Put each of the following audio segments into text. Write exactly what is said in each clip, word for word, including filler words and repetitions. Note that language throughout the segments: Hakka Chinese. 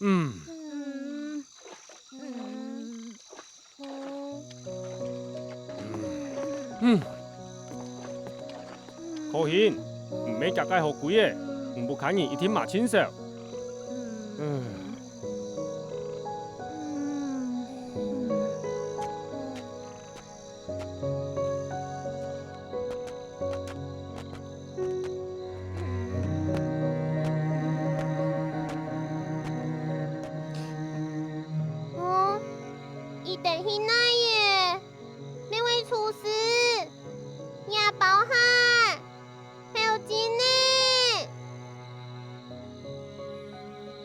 嗯。嗯。嗯。嗯。嗯。可欣，毋係遽个好歸个，你屋下人一定罵盡愁。嗯。嗯。 哦，佢兜去哪位？哪位廚師？若包下，後進呢？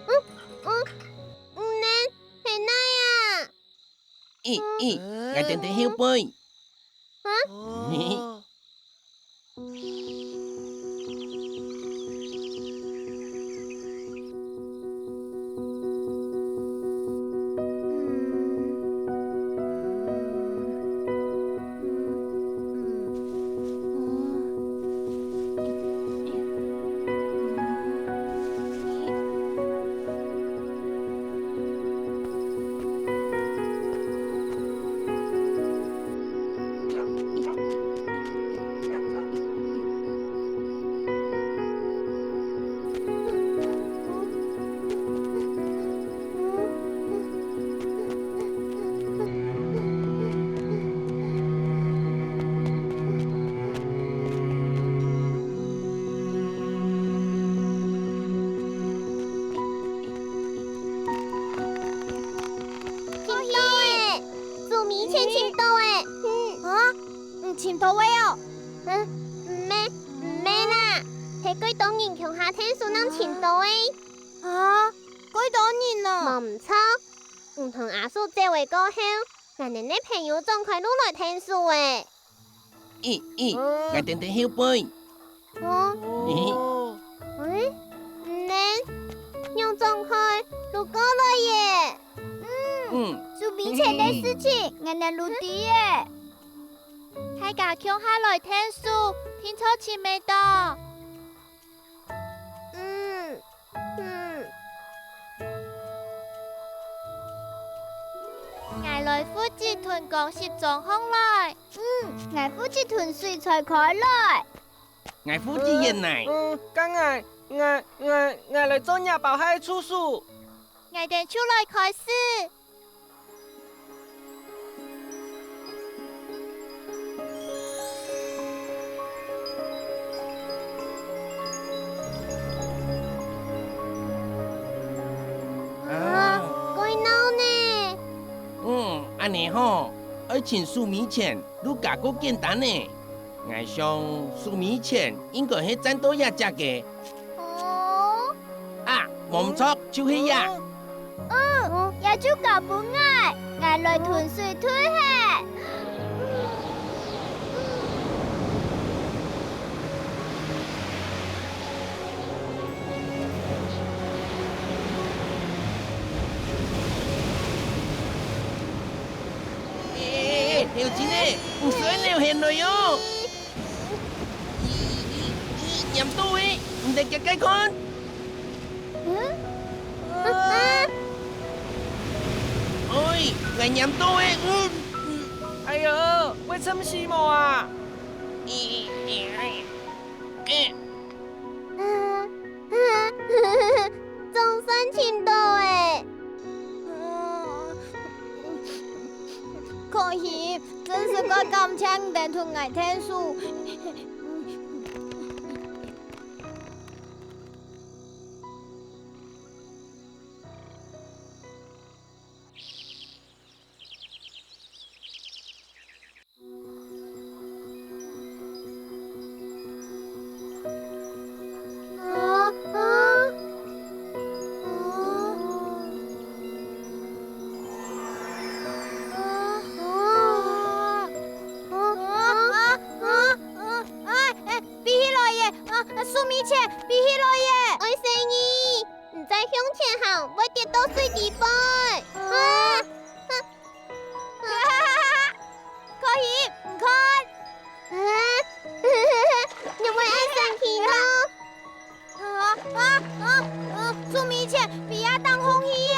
嗯，嗯，你兜係哪位啊？ 咦，咦，𠊎兜在後背。啊？尋到欸，捉迷藏尋到欸。嗯。啊，你尋到欸哦？嗯，毋係，毋係啦，係幾多人共下𢯭手正尋到欸。啊，幾多人啊？無毋著，你同阿叔走了過後，𠊎等个朋友撞開路來𢯭手欸。 咦，咦，𠊎兜在後背。哦，咦，欸，你仰撞開，就過來耶。嗯，捉迷藏个事情，𠊎兜就知耶。大家共下來𢯭手，定著尋得到。 嗯，嗯。𠊎來負責同光矽裝䟘來。嗯，𠊎負責同水裁開來。𠊎負責煙泥。嗯，該𠊎，𠊎，𠊎，𠊎來做若包下个助手。𠊎兜就來開始。 啊，蓋鬧呢！嗯，恁呢吼，愛尋捉迷藏，就加蓋簡單呢。𠊎想捉迷藏應該係站到這隻个。哦。啊，無毋著，就係這。 嗯，這就交分𠊎，𠊎來同水推嘿。欸欸欸，後進仔，毋使扭絚來哦！咦咦咦，黏到欸，毋得遽遽看！ 嗯？啊！哎，𠊎黏到欸，嗯，嗯。哎喲，會沉死無啊？咦，咦，哎，哎。總算尋到欸！可喜，真係蓋感謝你兜同𠊎𢯭手。 啊啊啊！啊啊啊啊啊！哎哎，飛起來耶！啊，捉迷藏，飛起來耶！愛細義！ 你再向前行，會跌到水底背。啊！啊！可喜，你看。啊！你會恁生氣呢？啊啊啊啊！捉迷藏，飛啊當風去耶！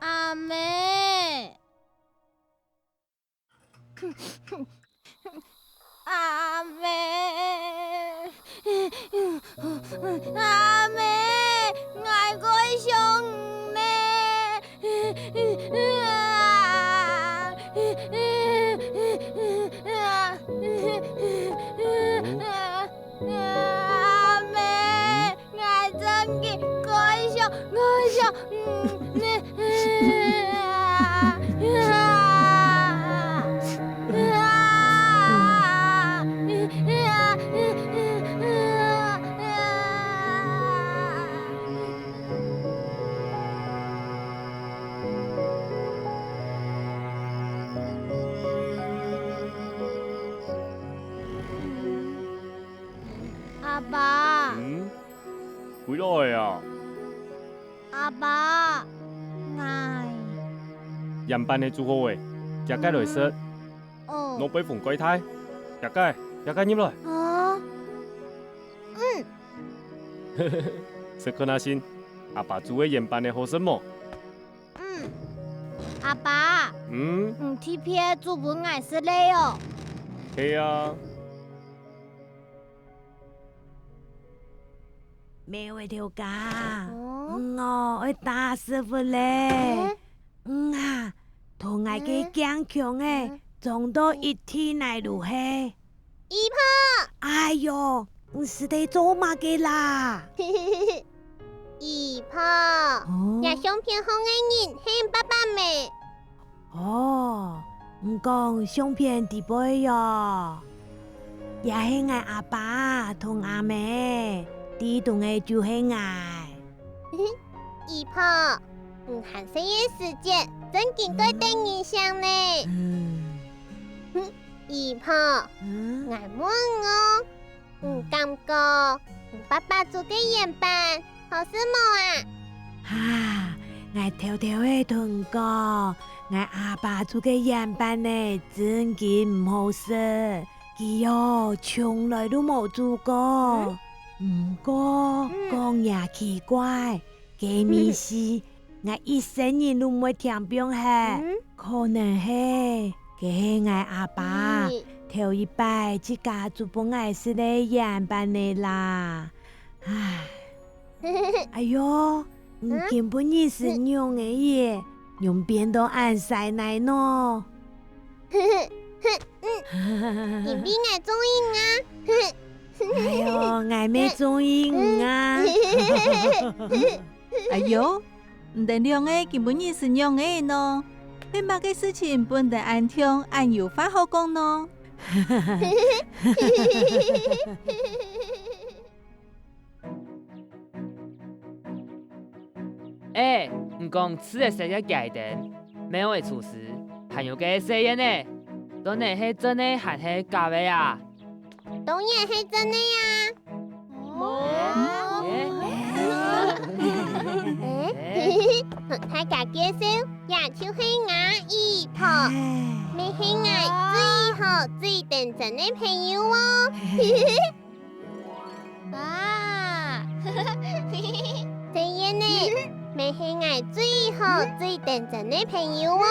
阿姆，阿姆，阿姆，𠊎蓋想你呢。 阿姆，𠊎真个蓋想，蓋想，嗯，阿爸。嗯？歸來啊？阿爸，𠊎……鹽粄仔煮好咧，遽遽來食。哦。拿杯分佢㧡，遽遽，遽遽入來。啊？嗯。食看啊先，阿爸煮个鹽粄仔好食無？ 嗯，阿爸，嗯？你特別煮分𠊎食咧哦。係啊。貓仔頭家，哦？你哦，愛打屎朏咧。嗯？你啊，同𠊎个頸項仔，嗯？撞到一地泥路係。 姨婆！哎喲，你使得做麼个啦？姨婆，哦？這相片項个人係爸爸咩？哦，你講相片底背喲？這係𠊎阿爸同阿姆，底肚个就係𠊎。 姨婆，你還細个時節，正經蓋得人惜呢。嗯。哼，姨婆，嗯？𠊎問你哦，你感覺你爸爸煮个鹽粄好食無啊？哈，𠊎偷偷仔同你講，𠊎阿爸煮个鹽粄呢，正經毋好食。 佢哦，從來都無煮過。嗯？毋過，嗯。講也奇怪，該味緒，𠊎一生人都毋會添放忒。嗯？可能係，該係𠊎阿爸，嗯。頭一擺自家煮分𠊎食个鹽粄仔啦。唉。 哎喲，你今晡日食仰仔，仰變到恁屎泥呢？因為𠊎中意你啊！哎喲，𠊎乜中意你啊！哎喲，你等兩個今晡日食仰仔呢？係麼个事情分你等恁暢恁有話好講呢？ 欸，你講自家食个雞丁，貓仔廚師，還有該細燕仔，做得係真个還係假个啊？當然係真个啊！無。欸，欸，同大家介紹，這就係吾姨婆，乜係𠊎最好、最頂真个朋友哦。 啊！細燕仔，乜係𠊎最好、最頂真个朋友哦。